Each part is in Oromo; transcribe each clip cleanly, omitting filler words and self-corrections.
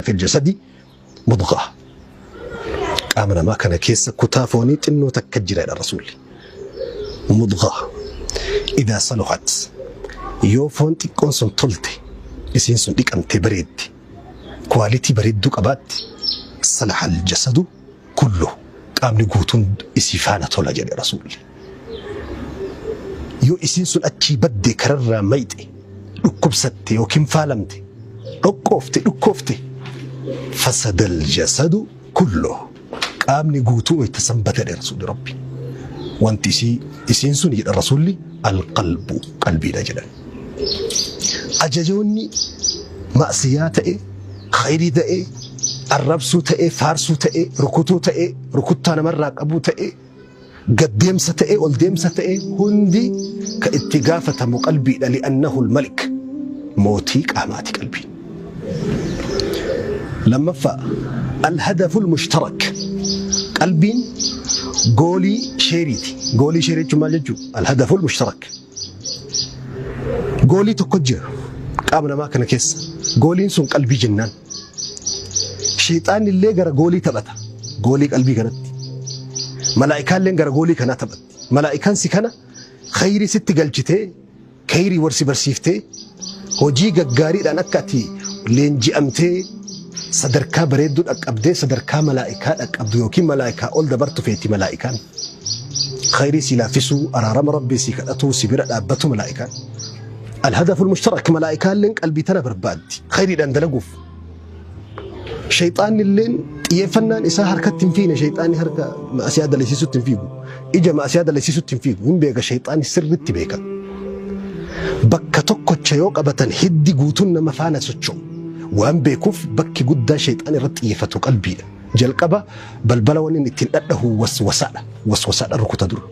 Fi ljasadi mudghaa. Qaama namaa kana keessa kutaa foonii xinnoo takka jira jedha Rasuulli. Mudghaa. Idaa saluhat. Yoo foon xiqqoon sun tolte, isiin sun dhiqamtee bareedde, kuwaalitii bareedduu qabaatti, salaha aljasadu kulluhu. Qaamni guutuun isii faana tola jedhe Rasuulli. Yoo isiin sun achii badde kararraa mayxe, dhukkubsatte yookiin faalamte, dhoqqoofte, dhukkoofte, fasadal jasadu kulluhu. Qaamni guutuu wayta san bada jedhe Rasuulli Rabbi. Wanti isii isiin sun jedha Rasuulli alqalbu qalbiidha jedhan. Ajajoonni ma'siyaa ta'e, khayrii ta'e, arrabsuu ta'e, faarsuu ta'e, rukutuu ta'e, rukuttaa namarraa qabuu ta'e, gad deemsa ta'e, ol deemsa ta'e hundi ka itti gaafatamu qalbiidha li'annahu al-malik mootii qaamaati qalbiin. Lammaffaa al-hadaful mushtarak qalbiin goolii sheeriiti. Goolii sheerii jechuun maal jechuu? Al-hadaful mushtarak. Goolii tokko jira qaama namaa kana keessa. Gooliin sun qalbii jennaan. Sheexaanni illee gara goolii taphata. Goolii qalbii kanatti. Malaa'ikaalleen gara goolii kanaa taphatti. Malaa'ikaan si kana khayrii sitti galchitee, khayrii war si barsiiftee, hojii gaggaariidhaan akka ati leenji'amtee sadarkaa bareedduu dhaqqabdee sadarkaa malaa'ikaa dhaqqabdu yookiin malaa'ikaa ol dabartu feeti malaa'ikaan. Khayrii si laaffisuu, araarama Rabbii si kadhatuu, si bira dhaabbatu malaa'ikaan. Alhadaful mushtarak malaa'ikaalleen qalbii tana barbaaddi. Khayriidhaan dalaguuf. Shayxaanni illeen xiyyeeffannaan isaa harkatti hin fiine shayxaanni harka ma'asiyaa dalasiisutti hin fiigu. Ija ma'asiyaa dalasiisutti hin fiigu. Hin beeka shayxaanni sirritti beeka. Bakka tokkocha yoo qabatan hiddi guutuun nama faana socho'u. Waan beekuuf bakki guddaa shayxaan irratti xiyyeeffatu qalbiidha. Jalqaba balbala wanni inni ittiin dhadhahu waswasaadha. Waswasaadha rukuta dura.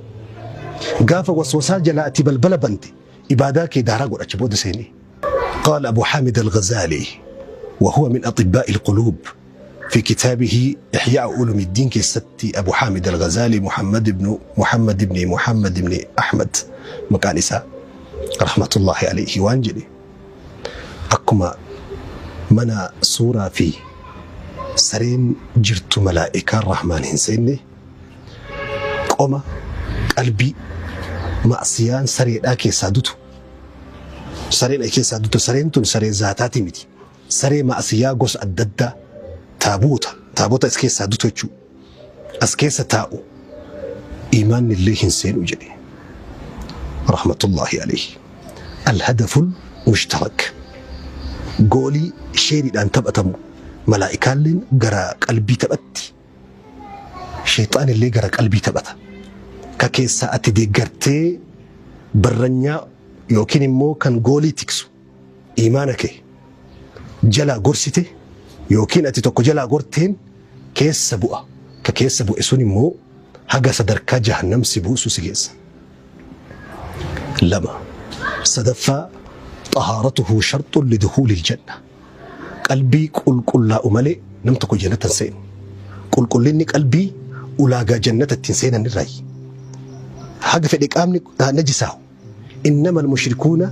Gaafa waswasaa jalaa ati balbala bante ibaadaa kee daaraa godhacha booda seenee. قال أبو حامد الغزالي وهو من أطباء القلوب في كتابه إحياء علوم الدين كيستي أبو حامد الغزالي محمد بن محمد بن محمد بن أحمد مكان إساء رحمة الله عليه وانجلي أكما mana suuraa fi sareen jirtu malaa'ikaan rahmaan hin seenne qoma qalbii ma'siyaan sareedhaa keessaa dutu sareen ay keessaa dutu sareen tun saree zaataatii miti saree ma'siyaa gosa adda addaa taabuuta taabota as keessaa dutu jechuu as keessa taa'u iimaanni illee hin seenu jedhe rahmatullaahi alayhi. Alhadaful mushtarak goolii sheeriidhaan taphatamu malaa'ikaalleen gara qalbii taphatti sheexaanillee gara qalbii taphata. Ka keessaa ati deeggartee barranyaa yookiin immoo kan goolii tiksu iimaana kee jalaa gorsite yookiin ati tokko jalaa gorteen keessa bu'a. Ka keessa bu'e sun immoo haga sadarkaa jahannam si buusu si geessa. 2, Sadaffaa xahaaratuhu sharxun lidukuulil janna. Qalbii qulqullaa'u malee nam tokko jannata hin seenu. Qulqullinni qalbii ulaagaa jannata ittiin seenan irraayi. Haga fedhe qaamni najisaahu. Innamal mushrikuuna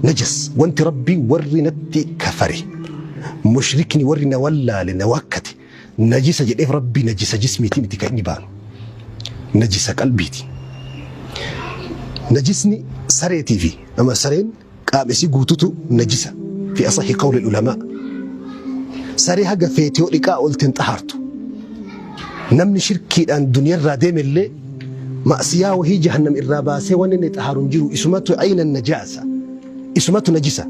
najas. Wanti Rabbii warri natti kafare mushrikni warri na wallaale na waakkate Najisa jedheef Rabbi najisa jismiiti miti kan inni baanu. Najisa qalbiiti. Najisni sareetii fi nama sareen qaama isii guututu najisa. Fi asahi qawli ulamaa. Saree haga feete yoo dhiqaa oolte hin xahaartu. Namni shirkiidhaan duniyarraa deeme illee ma'siyaa wahii jahannam irraa baasee wanni inni xahaaru hin jiru. Isumatu ayna najaasa. Isumatu najisa.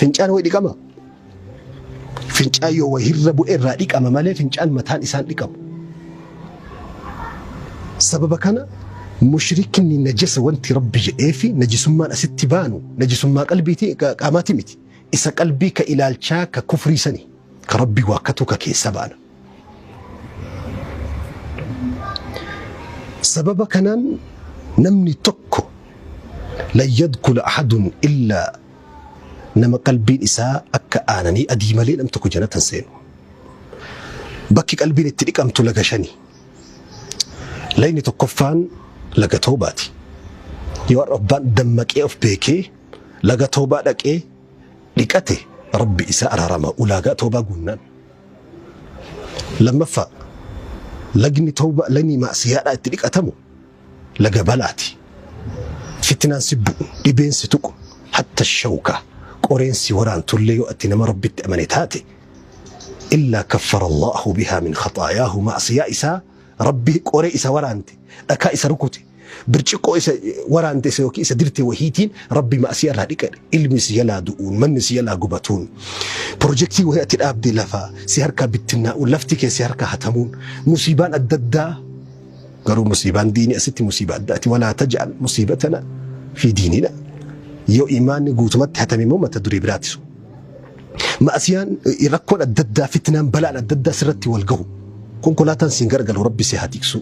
Fincaan wayi dhiqama. Fincaan yoo wahirra bu'e irraa dhiqama malee fincaan mataan isaan dhiqamu. Sababa kana mushrikni najasa wanti Rabbi jedheefi najisummaan asitti baanu najisummaa qalbiiti qaamaati miti. Isa qalbii ka ilaalchaa ka kufrii sani ka Rabbi waakkatu ka keessa baana. Sababa kanaan namni tokko lan yadkula ahadun illaa Nama qalbiin isaa akka aananii adii malee nam tokko jannata hin seenu. Bakki qalbiin itti dhiqamtu laga shani. Layni tokkoffaan laga toobaati. Yoo har'a abbaan dammaqee of beekee laga toobaa dhaqee dhiqate Rabbi isa araarama ulaagaa tawbaa guunnaan. Lammaffaa, lagni tawbaa, lagni ma'siyaadhaa itti dhiqatamu laga balaati. Fitnaan si bu'u, dhibeen si tuqu, hatta shawka qoreen si waraantullee yoo ati nama Rabbitti amane taate, illaa kaffara Allahu bihaa min khaxaayaahu, ma'siyaa isaa Rabbi qoree isa waraante, dhakaa isa rukute, birciqqoo isa waraante isa yookiin isa dirte wahiitiin Rabbi ma'siyaa irraa dhiqadhe. Ilmi si jalaa du'uun, manni si jalaa gubatuun, pirojektii wahii ati dhaabde lafa si harkaa bittinnaa'uun, lafti kee si harkaa hatamuun, musiibaan adda addaa. Garuu musiibaan diinii asitti musiibaa addaati. Walaa taj'al musiibatana fi diinina. Yoo imaanni guutumatti hatame immoo mata duree biraati sun. Ma'asiyaan, rakkoon adda addaa, fitnaan, balaan adda addaa sirratti wal gahu. Konkolaataan siin garagalu, Rabbi si haa tiksu.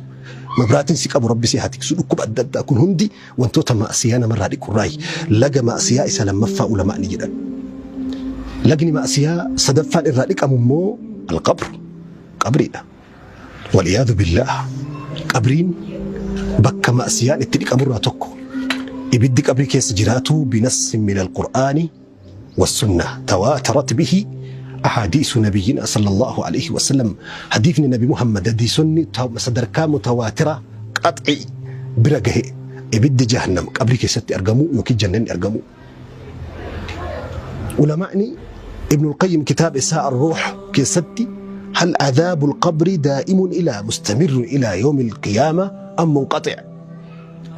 Mabraatiin si qabu, Rabbi si haa tiksu. Dhukkuba adda addaa, kun hundi wantoota ma'asiyaa namarraa dhiqurraayi. Laga ma'asiyaa isa lammaffaa ulamaa ni jedhan. Lagni ma'asiyaa sadaffaan irraa dhiqamu immoo alqabr, qabriidha. Wal'iyaadu billaah, qabriin bakka ma'siyaan itti dhiqamurraa tokko. Ibiddi qabrii keessa jiraatu binassin min alqur'aani wassunnah tawaatarat bihi ahaadiisu nabiyyina sallallahu alayhi wasallam. Hadiifni Nabi Muhammad, hadiisonni sadarkaa mutawaatira qax'i bira gahe, ibiddi jahannam qabrii keessatti argamuu yookiin jannanni argamuu. Ulamaa'ni, Ibnul Qayyim kitaaba isaa Ar-Ruuh keessatti, hal adhaabul qabri daa'imun ilaa mustamirrun ilaa yawmil qiyaama am munqaxi'?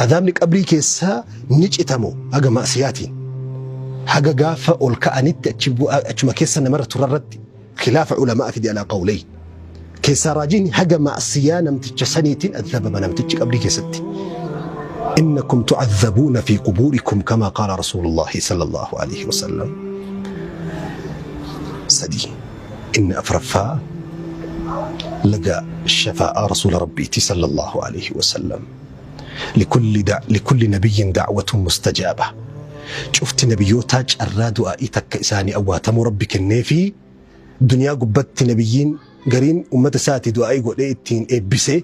Adhaabni qabrii keessaa ni citamo haga ma'siyaatiin haga gaafa ol ka'anitti achi achuma keessa namarra turarratti khilaafa ulamaa fide, alaa qawlayn keessaa raajiin haga ma'siyaa namticha saniitiin adhabama namtichi qabrii keessatti. Innakum tu'adhabuuna fi qubuurikum kama qaala rasuulullahi sallallahu alaihi wasallam. Sadi. Inni afraffaa laga shafaa'aa rasuula Rabbiiti sallallahu alaihi wasallam. Likulli nabiyyin da'watun mustajaaba. Cufti nabiyyootaa carraa du'aa'ii takka isaanii awwaatamuu Rabbi kenneefi. Duniyaa gubbatti nabiyyiin gariin ummata isaati du'aa'ii godhee ittiin eebbisee,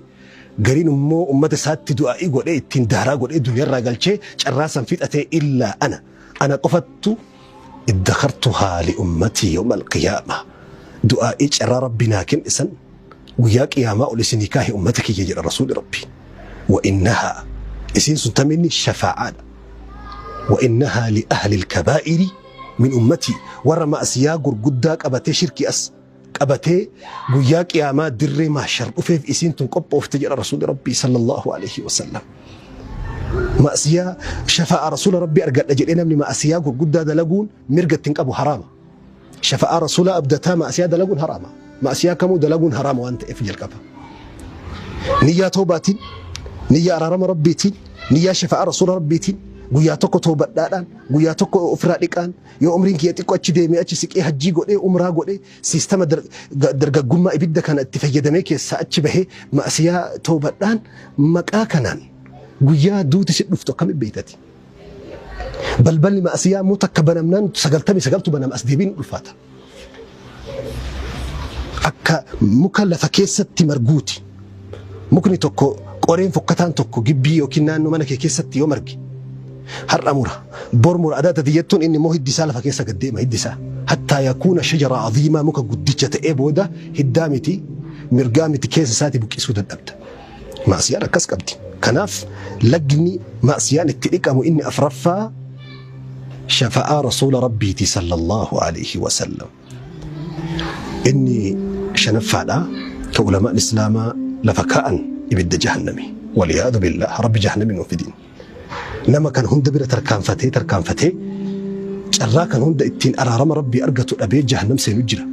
gariin immoo ummata isaatti du'aa'ii godhee ittiin daaraa godhee duniyaarraa galchee carraa san fixatee, illaa ana, ana qofattu iddakhartuhaa li ummatii yawma alqiyaama, du'aa'ii carraa Rabbi naa kenne san guyyaa qiyaamaa ol isinii kaahe ummata kiyya jedha rasuuli Rabbi. Wa innahaa, isiin sun taminni shafaa'aadha, wa innahaa li ahli alkabaa'iri min ummatii, warra ma'asiyaa gurguddaa qabatee, shirkii as qabatee guyyaa qiyaamaa dirree mahshar dhufeef isiin tun qophoofte jedha rasuuli Rabbii sallallahu alaihi wasallam. Ma'asiyaa shafaa'a rasuula Rabbii argadha jedhee namni ma'asiyaa gurguddaa dalaguun mirga ittiin qabu, haraama. Shafaa'a rasuulaa abdataa ma'asiyaa dalaguun haraama. Ma'asiyaa kamuu dalaguun haraama waan ta'eef jalqaba. Niyyaa toobaatiin, niyyaa araarama Rabbiitiin, niyyaa shafaa'a rasuula Rabbiitiin guyyaa tokko toobadhaadhaan, guyyaa tokko ofirraa dhiqaan, yoo umriin kiyya xiqqoo achi deemee achi siqee hajjii godhee umraa godhee siistama dargaggummaa ibidda kana itti fayyadamee keessaa achi bahee ma'asiyaa toobadhaan maqaa kanaan guyyaa duuti si dhuftu akkamitti beektati? Balballi ma'asiyaa immoo takka banamnaan 99tu banama, as deebiin ulfaata. Akka muka lafa keessatti marguuti. Mukni tokko, qoreen fokkataan tokko gibbii yookiin naannoo mana kee keessatti yoo marge, har'a mura, bor mura adaa tati jettuun, inni immoo hiddi isaa lafa keessa gad deema, hiddi isaa. Hattaa yakuuna shajara aziimaa, muka guddicha ta'ee booda hiddaa miti, mirgaa miti, keessa isaati buqqisuu dadhabda. Ma'asiyaan akkas qabdi. Kanaaf lagni ma'asiyaan itti dhiqamu inni afraffaa shafa'aa rasuula Rabbiiti sallallahu alaihi wasallam. Inni shanaffaadha ka ulamaan islaamaa lafa kaa'an ibidda jahannami. Waliyaadu billah, Rabbi jahannami nuuf fidin. Nama kan hunda bira tarkaanfatee tarkaanfatee carraa kan hunda ittiin araarama Rabbii argatu dhabee jahannam seenu jira.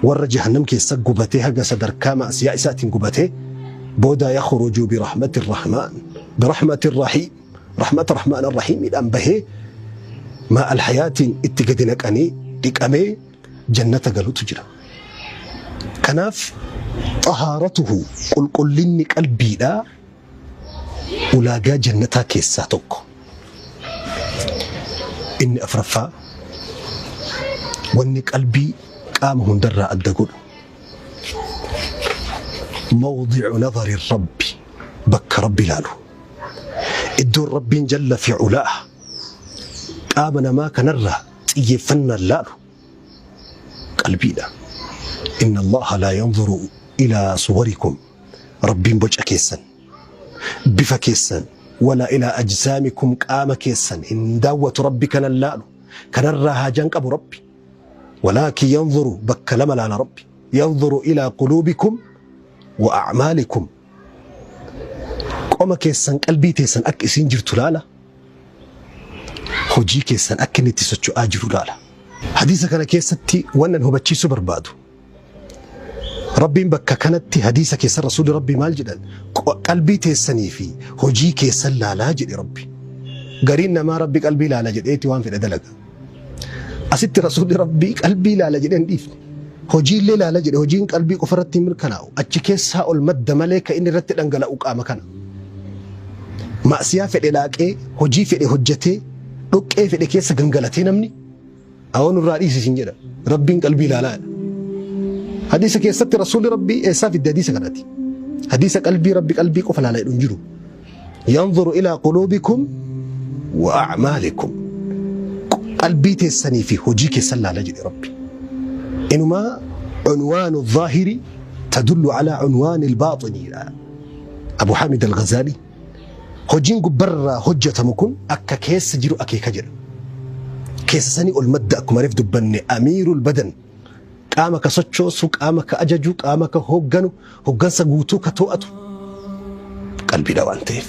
Warra jahannam keessa gubatee haga sadarkaa ma'asiyaa isaatiin gubatee booda yakhruju birahmati rahmaan birahmati rahiim, rahmata rahmaan rahiimiidhaan bahee maa alhayaatiin itti gadi naqanii dhiqamee jannata galutu jira. Kanaaf xahaaratuhu, qulqullinni qalbiidhaa ulaagaa jannataa keessaa tokko. Inni afraffaa, wanni qalbii qaama hundarraa adda godhu, mawdi'u nadari rabbi, bakka Rabbi ilaalu. Iddoon Rabbiin jalla fi culaa qaama namaa kanarraa xiyyeeffannaan laalu. Qalbiidha. Inna Allaha laa yanzuru ilaa suwarikum. Rabbiin boca keessan, bifa keessan, walaa ilaa ajsaamikum qaama keessan hin daawwatu Rabbi kanan laalu. Kanarraa haajaan qabu Rabbi. Walaakin yanzuru bakka lama laala Rabbi. Yanzuru ilaa quluubikum wa a'maalikum. Qoma keessan qalbii teessan akka isiin jirtu laala. Hojii keessan akka inni itti socho'aa jiru laala. Hadiisa kana keessatti wannan hubachiisuu barbaadu. Rabbiin bakka kanatti hadiisa keessa Rasuulli Rabbii maal jedhan? Qalbii teessanii fi hojii keessan laalaa jedhe Rabbi. Gariin namaa Rabbi qalbii laala jedheeti waan fedhe dalaga. Asitti Rasuulli Rabbii qalbii laala jedhee hin dhiifne. Hojiillee laala jedhe hojiin qalbii qofa irratti hin mirkanaa'u. Achi keessaa ol madda malee kan inni irratti dhangala'u qaama kana. Ma'siyaa fedhe laaqee, hojii fedhe hojjetee, dhoqqee fedhe keessa gangalatee namni awoo nurraa dhiisi siin jedha. Rabbiin qalbii ilaalaa jedha. Hadiisa keessatti Rasuulli Rabbii eessaa fidde hadiisa kanati? Hadiisa qalbii Rabbi qalbii qofa laala jedhu hin jiru. Yanzuru ilaa quluubikum wa a'maalikum. Qalbii teessanii fi hojii keessan laala jedhe Rabbi. Inumaa unwaanu zaahiri tadullu alaa unwaani albaaxini. Abu Hamid al-Ghazali. Hojiin gubbarraa hojjetamu kun akka keessa jiru akeeka jedha. Keessa sanii ol madda akkuma reef dubbanne amiirul badan. Qaama ka sochoosu, qaama ka ajaju, qaama ka hoogganu, hooggansa guutuu ka to'atu qalbiidha waan ta'eef.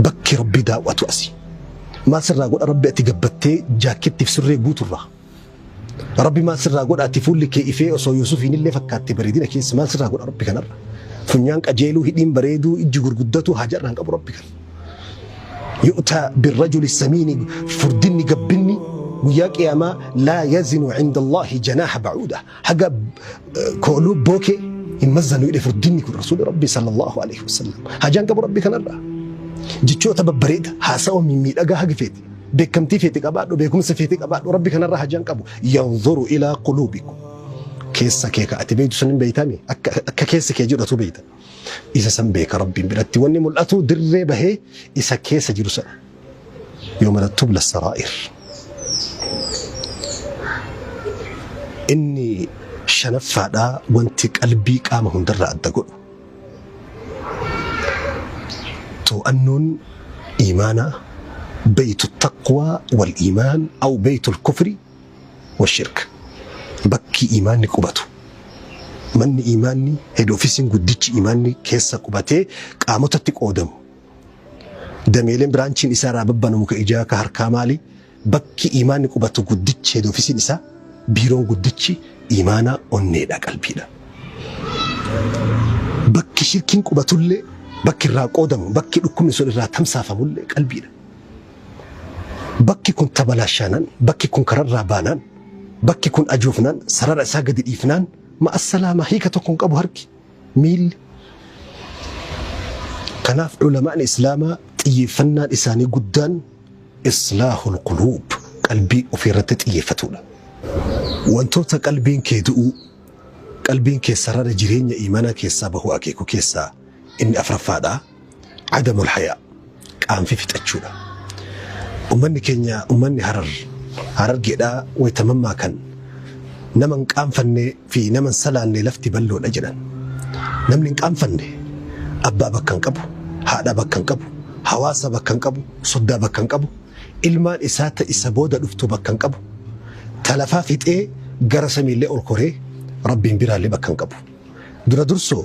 Bakki Rabbi daawwatu asi. Maal sirraa godha Rabbi ati gabbattee jaakkettiif surree guuturraa. Rabbi maal sirraa godha ati fuulli kee ifee osoo Yuusufiin illee fakkaatte bareedina keessa maal sirraa godha Rabbi kanarra. Funyaan qajeeluu, hidhiin bareeduu, ijji gurguddatu haja irraan qabu Rabbi kana. Yu'taa birrajuli samiini furdinni gabbinni guyyaa qiyaamaa laa yazinu cinda Allaahi janaaha bacuuda haga kooluu bookee hin mazzanu jedhe furdinni kun rasuuli Rabbi sallallahu alaihi wasallam. Hajaan qabu Rabbi kanarraa. Jechoota babbareeda haasawa mimmiidhagaa haga feete. Beekamtii feete qabaadhu, beekumsa feete qabaadhu, Rabbi kanarraa hajaan qabu. Yanzuru ilaa quluubikum. Keessa kee ka ati beektu san hin beeytami. Akka keessa kee jedhatu beeyta. Isa san beeka Rabbiin biratti. Wanni mul'atu dirree bahee isa keessa jiru sana. Yooma tubla saraa'ir. Inni shanaffaadhaa wanti qalbii qaama hundarraa adda godhu. To'annoon iimaanaa beeytu taqwaa wal iimaan aw beeytu kufri wa shirk. Bakki iimaanni qubatu. Manni iimaanni head office guddichi iimaanni keessa qubatee qaamotatti qoodamu. Dameeleen biraanchiin isaa irraa babbanamu ka ijaa ka harkaa maali? Bakki iimaanni qubatu guddichi head office isaa biiroon guddichi iimaanaa onneedha qalbiidha. Bakki shirkiin qubatullee bakki irraa qoodamu bakki dhukkubni sun irraa tamsaafamullee qalbiidha. Bakki kun tabalaashaanaan bakki kun kararraa baanaan bakki kun ajoofnaan sarara isaa gadi dhiifnaan ma'assalaama hiika tokko hin qabu harki miilli. Kanaaf ulamaan islaamaa xiyyeeffannaan isaanii guddaan islaahul quluub qalbii ofii irratti xiyyeeffatudha. Wantoota qalbiin kee du'uu qalbiin kee sarara jireenya imaanaa keessaa bahuu akeeku keessaa inni afuraffaadha. Adamul hayaa qaanfii fixachuudha. Ummanni keenya ummanni Harar Harargeedhaa waytamammaa kan nama hin qaanfanne fi nama hin salaanne lafti bal'oodha jedhan. Namni hin qaanfanne abbaa bakka hin qabu, haadha bakka hin qabu, hawaasa bakka hin qabu, soddaa bakka hin qabu, ilmaan isaa ta isa booda dhuftu bakka hin qabu. Talafaa fixee gara samiillee ol koree Rabbiin biraallee bakka hin qabu. Dura dursoo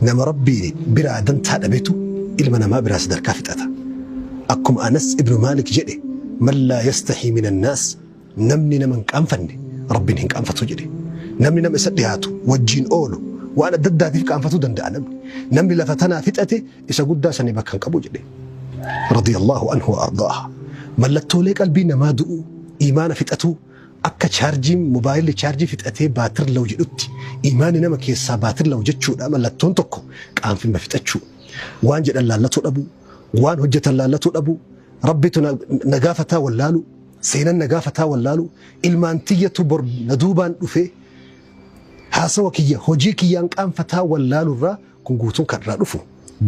nama Rabbii biraa dantaa dhabetu ilma namaa biraa sadarkaa fixata. Akkuma Anas ibnu Maalik jedhe man laa yastahii min annaas namni nama hin qaanfanne Rabbiin hin qaanfatu jedhe. Namni nama isa dhiyaatu wajjiin oolu waan adda addaatiif qaanfatuu danda'a namni. Namni lafa tanaa fixate isa guddaa sanii bakka hin qabu jedhe. Radiyallahu anhu wa ardaaha. Mallattoolee qalbii namaa du'uu imaana fixatuu akka chaarjiin mobaayilli chaarjii fixatee baatir law jedhutti imaanni nama keessaa baatir law jechuudha mallattoon tokko qaanfimma fixachuu waan jedhan laallatuu dhabuu waan hojjetan laallatuu dhabuu rabbitu na gaafataa wallaalu seenan na gaafataa wallaalu ilmaan tiyyatu bor na duubaan dhufee haasawa kiyya hojii kiyyaan qaanfataa wallaalurraa kun guutuun kan irraa dhufu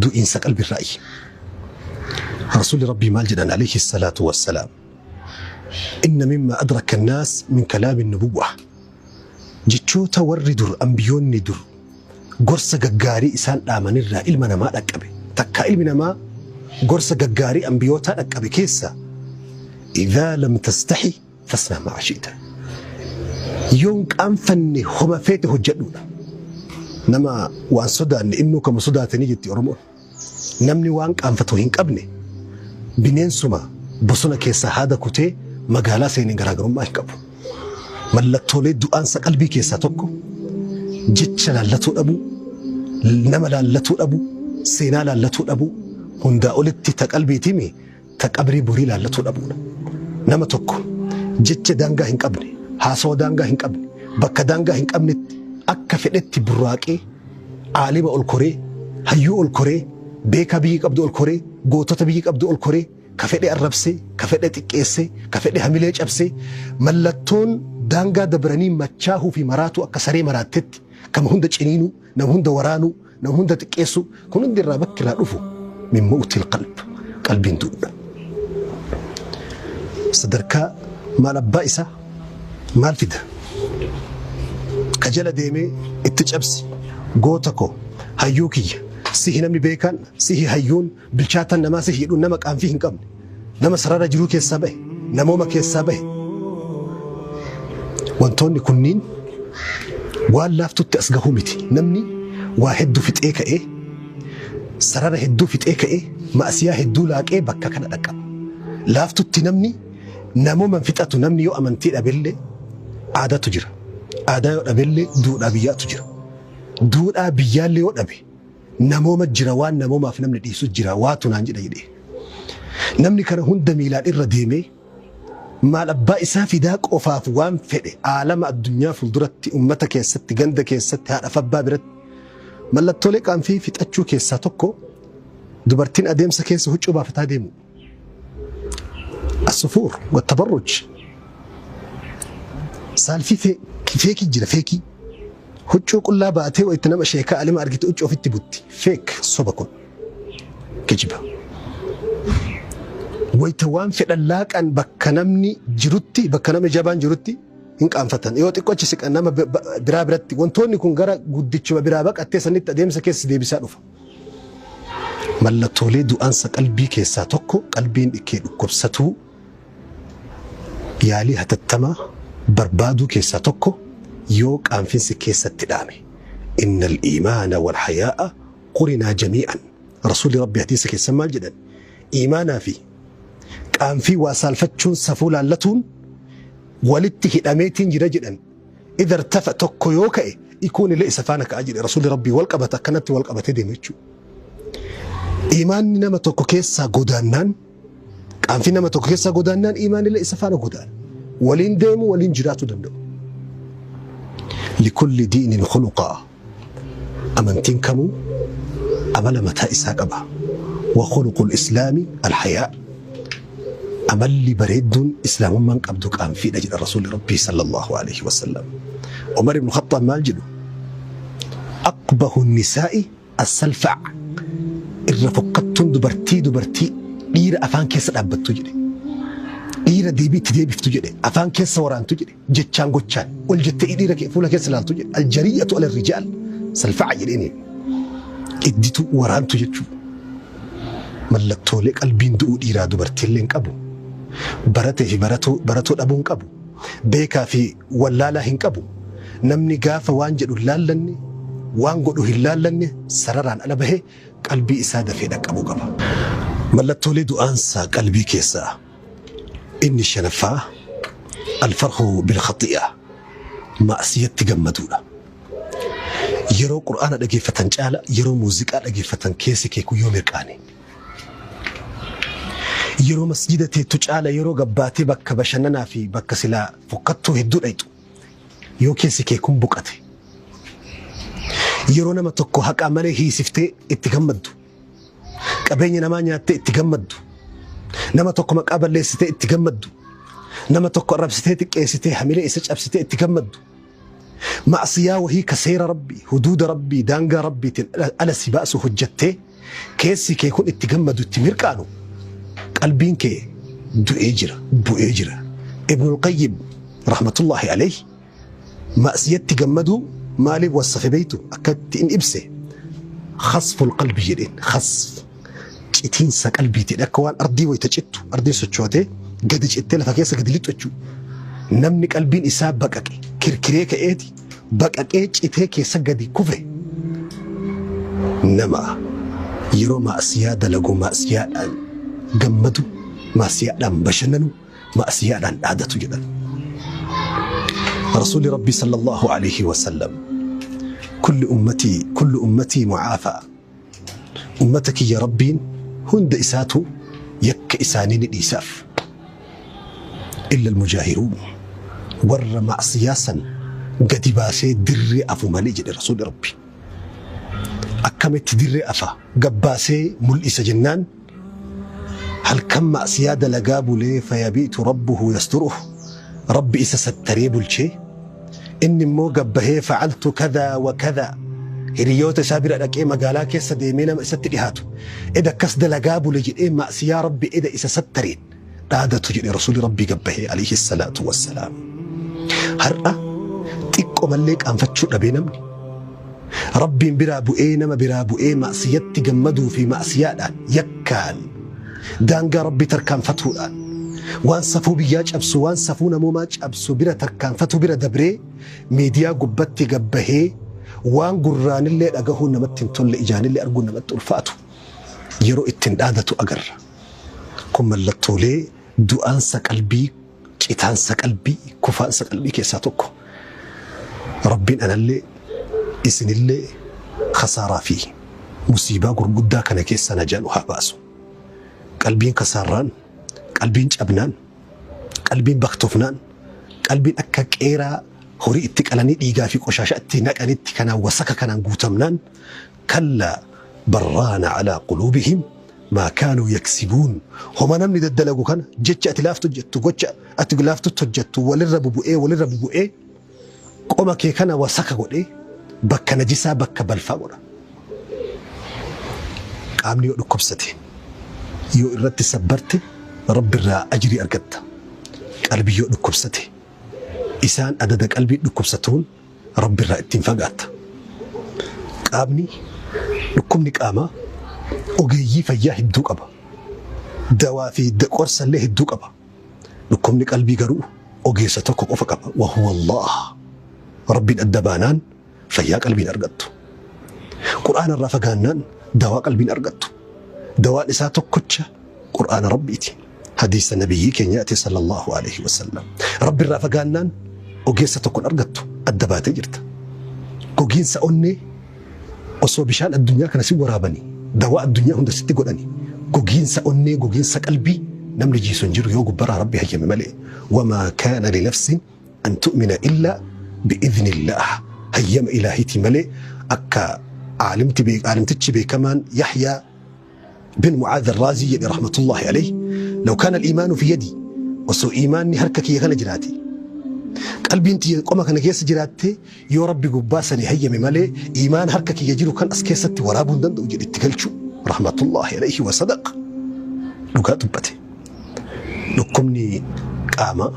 du'iinsa qalbirraayi. Rasuulli Rabbii maal jedhan alayhi salaatu wassalaam. Inna mimma adraka annaas min kalaami nubuwwa. Jechoota warri dur ambiyoonni dur gorsa gaggaarii isaan dhaamanirraa ilma namaa dhaqqabe. Takkaa ilmi namaa gorsa gaggaarii ambiyootaa dhaqqabe keessa idhaa lam tastahi fasnaa maa shi'ta. Yoon qaanfanne homa feete hojjedhuudha. Nama waan sodaanne innuu kama sodaatanii jetti Oromoon. Namni waan qaanfatu hin qabne bineensuma bosona keessaa haada kutee magaalaa seeneen garaagarummaa hin qabu. Mallattoolee du'aansa qalbii keessaa tokko jecha laallatuu dhabuu, nama laallatuu dhabuu, seenaa laallatuu dhabuu, hundaa olitti ta qalbiitimi ta qabrii borii laallatuu dhabuudha. Nama tokko jecha daangaa hin qabne, haasawa daangaa hin qabne, bakka daangaa hin qabnetti akka fedhetti burraaqee aalima ol koree, hayyuu ol koree, beekaa biyyi qabdu ol koree, gootota biyyi qabdu ol koree, ka fedhe arrabsee, ka fedhe xiqqeessee, ka fedhe hamilee cabsee, mallattoon daangaa dabranii machaahuu fi maraatuu akka saree maraattetti kama hunda ciniinuu, nama hunda waraanuu, nama hunda xiqqeessuu, kun hundi irraa bakki irraa dhufu min mawtil qalb, qalbiin du'uudha. Sadarkaa maal abbaa isaa maal fida? Ka jala deemee itti cabsi goota koo hayyuu kiyya sihi namni beekaan sihi hayyuun bilchaataan namaa sihi jedhuun nama qaanfii hin qabne nama sarara jiruu keessaa bahe namooma keessaa bahe wantoonni kunniin waan laaftutti as gahuu miti. Namni waa hedduu fixee ka'ee sarara hedduu fixee ka'ee ma'asiyaa hedduu laaqee bakka kana dhaqqaba. Laaftutti namni namooma fixatu namni yoo amantii dhabellee aadaatu jira. Aadaa yoo dhabellee duudhaa biyyaatu jira. Duudhaa biyyaallee yoo dhabe namooma jira waan namoomaaf namni dhiisu jira waatu naan jedha jedhee. Namni kana hunda miilaan irra deemee maal abbaa isaa fidaa qofaaf waan fedhe aalama addunyaa fuulduratti ummata keessatti ganda keessatti haadha abbaa biratti mallattoolee qaanfii fixachuu keessaa tokko dubartiin adeemsa keessa huccuu baafataa deemu. As-sufuur wattabarruj saalfii feekii jira feekii huccuu qullaa baatee wayitti nama sheekaa alima argite huccuu ofitti butti feek soba kun kijiba. Wayita waan fedhan laaqan bakka namni jirutti bakka namni jabaan jirutti hin qaanfatan. Yoo xiqqoo achi siqan nama biraa biratti wantoonni kun gara guddichuma biraa baqattee sanitti adeemsa keessa deebisaa dhufa. Mallattoolee du'aansa qalbii keessaa tokko qalbiin dhikkee dhukkubsatuu yaalii hatattamaa barbaaduu keessaa tokko yoo qaanfinsi keessatti dhaame. Innal iimaana wal hayaa'a qurinaa jamii'an. Rasuulli Rabbi hadiisa keessa maal jedhan? Iimaanaa fi qaanfii waa saalfachuun safuu laallatuun walitti hidhameetiin jira jedhan. Idha irtafa tokko yoo ka'e ikuun illee isa faana ka'a jedhe Rasuulli Rabbii wal qabata akkanatti wal qabatee deema jechuudha. Iimaanni nama tokko keessaa godaannaan qaanfii nama tokko keessaa godaannaan iimaanni illee isa faana godaana. Waliin deemu waliin jiraachuu danda'u. Likulli diinin khuluqaa amantiin kamuu amala mataa isaa qaba. Wa khuluqul islaami alhayaa. Amalli bareedduun islaamummaan qabdu qaanfiidha jedha Rasuulli Rabbii sallallahu alaihi wasallam. Umar ibn Khattaab maal jedhu? Aqbahu nisaa'i as-salfa' irra fokkattuun dubartii dubartii dhiira afaan keessa dhaabbattu jedhe. Dhiira deebii itti deebiftu jedhe. Afaan keessa waraantu jedhe. Jechaan gochaan ol jettee dhiira fuula keessa ilaaltu jedhe. Aljariyatu ala rijaal salfa'a jedheeni. Idditu waraantu jechuudha. Mallattoolee qalbiin du'uu dhiiraa dubartiillee hin qabu. Baratee fi baratuu dhabuu hin qabu. Beekaa fi wallaalaa hin qabu. Namni gaafa waan jedhu hin laallanne, waan godhu hin laallanne sararaan ala bahee qalbii isaa dafee dhaqqabuu qaba. Mallattoolee du'aansaa qalbii keessaa inni shanaffaa alfarhu bilkhaxi'a ma'asiyatti gammaduudha. Yeroo Qur'aana dhageeffatan caala yeroo muuziqaa dhageeffatan keessi kee kun yoo mirqaane. Yeroo masjida teettu caala yeroo gabbaatee bakka bashannanaa fi bakka silaa fokkattuu hedduu dhayxu yoo keessi kee kun buqate. Yeroo nama tokko haqaa malee hiisiftee itti gammaddu. Qabeenya namaa nyaattee itti gammaddu. Nama tokko maqaa balleessitee itti gammaddu. Nama tokko arrabsitee xiqqeessitee hamilee isa cabsitee itti gammaddu. Ma'asiyaa wahii ka seera Rabbii, huduuda Rabbii, daangaa Rabbiitiin ala si baasu hojjettee keessi kee kun itti gammadu itti mirqaanu qalbiin kee du'ee jira, bu'ee jira. Ibnul Qayyim rahmatullahi alayhi Ma'siyatti gammaduu maaliif wassafe beeytu? Akkatti in ibse khasful qalbi jedheen. Khasf citiinsa qalbiiti jedhe, akka waan ardii wayita cittu, ardiin sochootee gadi cittee lafa keessa gadi lixxu jechuudha. Namni qalbiin isaa baqaqe kirkiree ka'eeti baqaqee citee keessa gadi kufe nama yeroo ma'siyaa dalagu ma'siyaadhaan gammadu, ma'siyaadhaan bashannanu, ma'siyaadhaan dhaadatu jedhan. Rasuulli Rabbii sallallahu alayhi wa sallam, kulli ummatii kullu ummatii mu'aafaa, ummata kiyya Rabbiin hunda isaatu yakka isaanii ni dhiisaaf, illa almujaahiruun, warra ma'siyaa san gadi baasee dirree afu malee jedhe Rasuulli Rabbi. Akkamitti dirree afa, gabbaasee mul'isa jennaan, halkan ma'siyaa dalagaa bulee fayabiitu rabbuhu yasturuh, Rabbi isa sattaree bulchee, inni immoo gabbahee fa'altu kadhaa wa kadhaa hiriyoota isaa bira dhaqee magaalaa keessa deemee nama isatti dhihaatu eda akkas dalagaa bule jedhee ma'siyaa Rabbi eda isa sattareen dhaadatu jedhe Rasuulli Rabbii gabbahee alayhi salaatu wassalaam. Har'a xiqqo mallee qaanfachuu dhabee namni Rabbiin biraa bu'ee nama biraa bu'ee ma'siyatti gammaduu fi ma'siyaadhaan yakkaan daangaa Rabbii tarkaanfatuudhaan waan safuu biyyaa cabsu, waan safuu namoomaa cabsu bira tarkaanfatuu bira dabree miidiyaa gubbatti gabbahee waan gurraanillee dhagahuun namatti hin tolle, ijaanillee arguun namatti ulfaatu yeroo ittiin dhaadatu agarra. Kun mallattoolee du'aansa qalbii, citaansa qalbii, kufaansa qalbii keessaa tokko. Rabbiin anallee isinillee khasaaraa fi musiibaa gurguddaa kana keessa najaa nu haa baasu. Qalbiin kasaarraan, qalbiin cabnaan, qalbiin baktofnaan, qalbiin akka qeeraa horii itti qalanii dhiigaa fi qoshaasha itti naqanitti kanaan wasaka kanaan guutamnaan, kallaa barraana alaa quluubihim maa kaanuu yaksibuun. Homa namni daddalagu kana, jecha ati laaftu jettu, gocha ati laaftutti hojjettu walirra bubu'ee walirra bubu'ee qoma kee kana wasaka godhee bakka najisaa, bakka balfaa godha. Qaamni yoo dhukkubsate yoo irratti sabbarte Rabbi irraa ajrii argatta. Qalbii yoo dhukkubsate isaan adada qalbii dhukkubsatuun Rabbi irraa ittiin fagaatta. Qaamni, dhukkubni qaamaa ogeeyyii fayyaa hedduu qaba. Dawaa fi qorsa illee hedduu qaba. Dhukkubni qalbii garuu ogeessa tokko qofa qaba. Wa huwa Allah. Rabbiin adda baanaan fayyaa qalbiin argattu. Qur'aana irraa fagaannaan dawaa qalbiin argattu. Dawaan isaa tokkocha Qur'aana Rabbiiti. Hadiisa nabiyyii keenyaati sallallahu alaihi wasallam. Rabbi irraa fagaannaan ogeessa tokkon argattu, adda baatee jirta. Gogiinsa onnee osoo bishaan addunyaa kana si waraabanii, dawaa addunyaa hunda sitti godhanii, gogiinsa onnee, gogiinsa qalbii namni jiisu hin jiru yoo gubbarraa Rabbi hayyame malee. Wamaa kaana linafsin an tu'mina illaa bi'idhnillaah, hayyama ilaahiitii malee, akka aalimtichi beekamaan Yahyaa bin Mu'aadh Arraazii jedhe rahmatullahi alayhi, law kaana al-iimaanu fi yadii, osoo iimaanni harka kiyya kana jiraate, qalbiin tiyya qoma kana keessa jiraatte, yoo Rabbi gubbaa sanii hayyame malee iimaan harka kiyya jiru kan as keessatti waraabuu hin danda'u jedhe itti galchuu, rahmatullahi alayhi wa sadaq, dhugaa dubbate. Dhukkubni qaamaa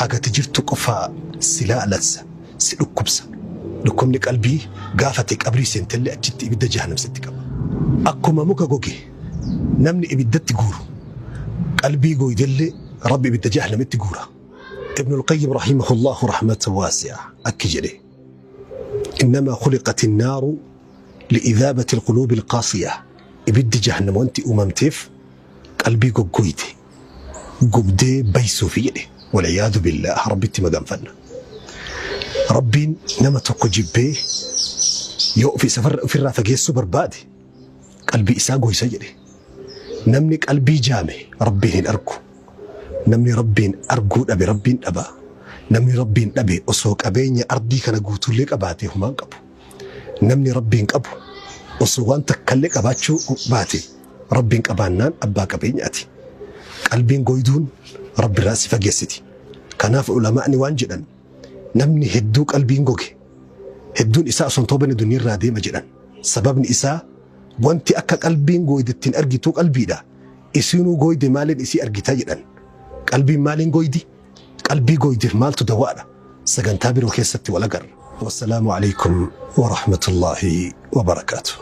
hagati jirtu qofaa si laalatsa, si dhukkubsa. Dhukkubni qalbii gaafate qabrii seentellee achitti ibidda jahannam sitti qaba. Akkuma muka goge namni ibiddatti guuru, qalbii gooydellee Rabbi ibidda jahannamitti guura. Ibnul Qayyim rahimahullahu rahmatan waasi'a akki jedhe: innamaa khuliqati nnaaru li'idhaabati alquluubi alqaasiya, ibiddi jahannam wanti uumamteef qalbii goggooyte gubdee baysuufi jedhe. Wal'iyaadu billaah, Rabbitti maganfanna. Rabbiin nama tokko jibbee yoo ofirraa fageessuu barbaade qalbii isaa goysa jedhe. Namni qalbii jaame Rabbiin hin argu. Namni Rabbiin arguu dhabe Rabbiin dhaba. Namni Rabbiin dhabe osoo qabeenya ardii kana guutuullee qabaatee humaan qabu. Namni Rabbiin qabu osoo waan takkallee qabaachuu baate Rabbiin qabaannaan abbaa qabeenyaati. Qalbiin goyduun Rabbirraa si fageessiti. Kanaaf ulamaa'ni waan jedhan, namni hedduu qalbiin goge hedduun isaa osoo hin toobanne duniyaarraa deema jedhan. Sababni isaa wanti akka qalbiin goyde ittiin argituu qalbiidha. Isinuu goyde maaliin isii argita jedhan. Qalbiin maaliin goydi? Qalbii goydeef maaltu dawaadha? Sagantaa biroo keessatti wal agarra. Wassalaamu alaikum wa rahmatullaahi wa barakaatuh.